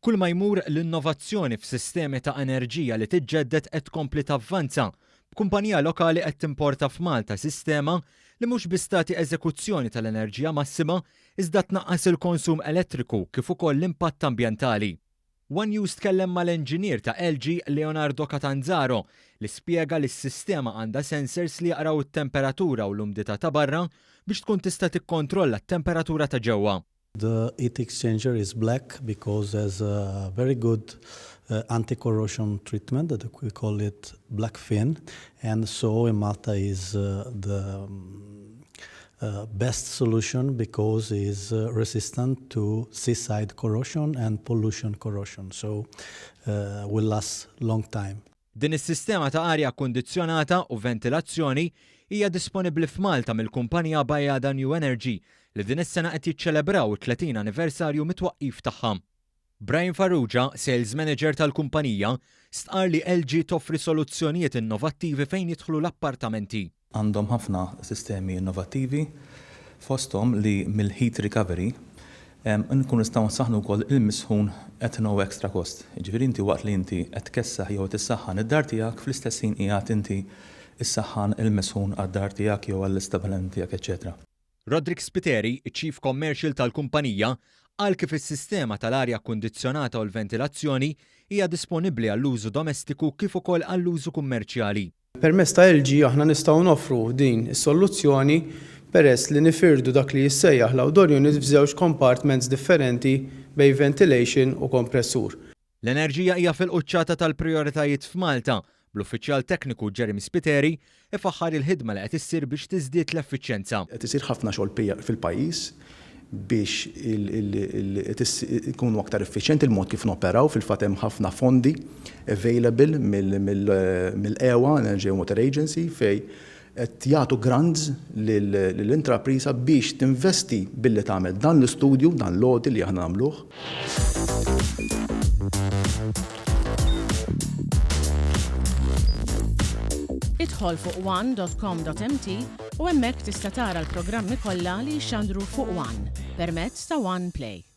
Kull ma jmur l-innovazzjoni f'sistemi ta' enerġija li tiġġedded qed tkompli tavvanza, b'kumpanija lokali qed timporta f'Malta sistema li mhux biss tagħti eżekuzzjoni tal-enerġija massima iżda tnaqqas il-konsum elettriku kif ukoll l-impatt ambjentali. One News tkellem mal-enġinier ta' LG Leonardo Catanzaro li spjega li s-sistema għandha sensors li jaqraw it-temperatura u l-umdità ta' barra biex tkun tista' tikkontrolla t-temperatura ta' ġewwa. The heat exchanger is black because has a very good anti-corrosion treatment that we call it black fin and so in Malta is the best solution because is resistant to seaside corrosion and pollution corrosion so will last long time. Din is-sistema ta' arja kkundizzjonata u ventilazzjoni hija disponibbli f'Malta mill-kumpanija Bajada New Energy li din is-sena qed jiċċelebraw it-30 anniversarju mit-twaqqif tagħha. Brian Farrugia, Sales Manager tal-kumpanija, stqarr li LG toffri soluzzjonijiet innovattivi fejn jidħlu l-appartamenti. Għandhom ħafna sistemi innovattivi, fosthom li mill-heat recovery nkunu nistgħu nsaħħnu wkoll il-misħun at no extra cost. Jiġifieri inti waqt li inti qed tkessaħ jew qed issaħħan id-dar tiegħek, fl-istess ħin qiegħed inti ssaħħan il-misħun għad-dar tiegħek jew għall-istabbiliment tiegħek eċċetera. Roderick Spiteri, iċ-Chief Commercial tal-kumpanija, qal kif is-sistema tal-arja kkundizzjonata u l-ventilazzjoni hija disponibbli għall-użu domestiku kif ukoll għall-użu kummerċjali. Permezz ta' LG aħna nistgħu noffru din is-solluzzjoni peress li nifirdu dak li jissejjaħ l-outdoor unit f'żewġ compartments differenti bejn ventilation u kompressur. L-enerġija hija fil-quċċata tal-prijoritajiet f'Malta, bl-Uffiċjal Tekniku Jeremy Spiteri ifaħħar il-ħidma li qed issir biex tiżdied l-effiċjenza. Qed isir ħafna xogħol fil-pajjiż biex ikunu aktar effiċjenti l-mod kif noperaw, fil-fatt hemm ħafna fondi available mill-EWA, Energy and Water Agency, fejn qed jagħtu grants lill-intrapriża biex tinvesti billi tagħmel dan l-istudju, dan l-audit li aħna nagħmluh. Idħol fuq one.com.mt u hemmhekk tista' tara l-programmi kollha li jixxandru fuq One permezz ta' One Play.